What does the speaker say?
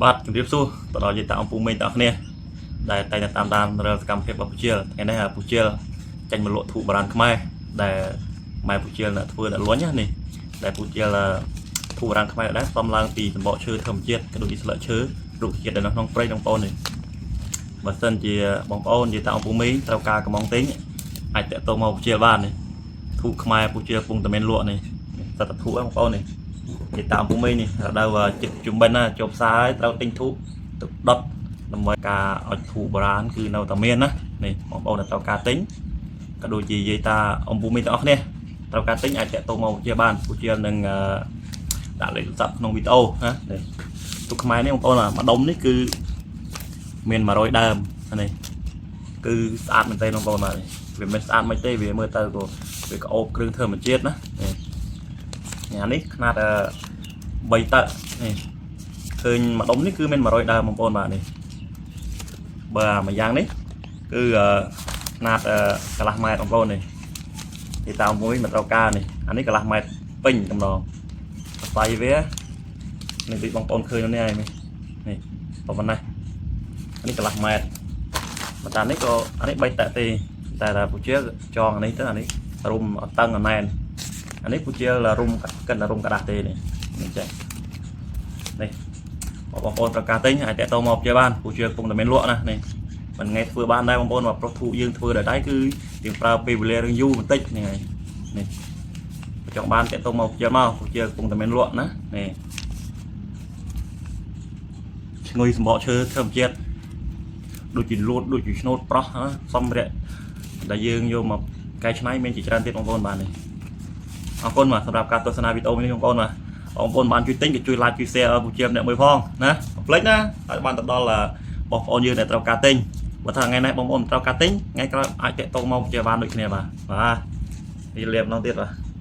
បាទជំរាបសួរទៅដល់យាយតាអំពូមីងទាំងអស់គ្នាដែលតែងតែតាមដានរាល់សកម្មភាពរបស់ពូជាលថ្ងៃនេះពូជាលចេញមកលក់ធូបបុរាណខ្មែរដែលម៉ែពូជាលអ្នកធ្វើអ្នកលួញណានេះដែលពូជាលធូបបុរាណខ្មែរដែរផ្សំឡើងពីសម្បកឈើធម្មជាតិក៏ដូចជាស្លឹកឈើរុក្ខជាតិដែលនៅក្នុងព្រៃក្នុងបងប្អូននេះបើសិនជាបងប្អូនយាយតាអំពូមីងត្រូវការកំងទិញអាចតាក់ទងមកពូជាលបាននេះធូបខ្មែរពូជាលពងតែមានលក់នេះសត្វតធូបហ្នឹងបងប្អូននេះ និយាយតាមភូមិនេះរដូវចិត្តជុំបិណ្ឌណាចូលផ្សារហើយត្រូវទិញធូបទៅដុតដើម្បីការឲ្យធូបបុរាណគឺនៅតែមានណានេះបងប្អូនដែលត្រូវការទិញក៏ដូចជានិយាយតាអំពូមីទាំងអស់គ្នាត្រូវការទិញអាចតាក់ទងមកជាបានពូជានឹងដាក់លេខទូរស័ព្ទក្នុងវីដេអូណានេះទូខ្មែរនេះបងប្អូនមួយដុំនេះគឺមាន100ដើមនេះគឺស្អាតមែនទែនបងប្អូនបាទវាមិនស្អាតមិនទេវាមើលទៅក៏វាក្អូបគ្រឿងធម្មជាតិណានេះអានេះខ្នាត 3តឹកនេះឃើញមួយដុំនេះគឺមាន100ដើមបងប្អូនបាទនេះបើមួយយ៉ាងនេះគឺខ្នាតកន្លះម៉ែត្របងប្អូននេះទីតាមមួយមិនត្រូវការនេះអានេះកន្លះម៉ែត្រពេញកំដងសរសៃវានេះដូចបងប្អូនឃើញនេះហើយនេះនេះប៉ុណ្ណេះនេះកន្លះម៉ែត្របើតាមនេះក៏អានេះ3តឹកទេតែថាពូជាចងអានេះទៅអានេះរុំអត់តឹងអត់ណែនអានេះពូជារុំកិនរុំกระดาษទេនេះនេះចេះ នេះបងប្អូនត្រូវការទិញអាចតាក់ទងមកជាបានពូជាកំពុងតែមានលក់ណានេះមិនថ្ងៃធ្វើបានដែរបងប្អូនមកប្រុសធូយើងធ្វើដល់ដៃគឺយើងប្រើពេលវេលារឿងយូរបន្តិចនេះហើយនេះចង់បានតាក់ទងមកជាមកពូជាកំពុងតែមានលក់ណានេះឈ្ងុយសម្បកឈើធម្មជាតិដូចជាលួតដូចជាឆ្នូតប្រោះសម្ភារៈដែលយើងយកមកកែច្នៃមានជាច្រើនទៀតបងប្អូនបាទនេះអរគុណបាទសម្រាប់ការទស្សនាវីដេអូនេះបងប្អូនបាទ បងប្អូនបានជួយទិញក៏ជួយ like ជួយ share ឲ្យពូជាម្នាក់មួយផងណាកុំភ្លេចណាឲ្យបានទៅដល់បងប្អូនយើងដែលត្រូវការទិញបើថាថ្ងៃនេះបងប្អូនត្រូវការទិញថ្ងៃក្រោយអាចតាក់ទងមកពូជាបានដូចគ្នាបាទបាទនេះលាបម្ដងទៀតបាទ។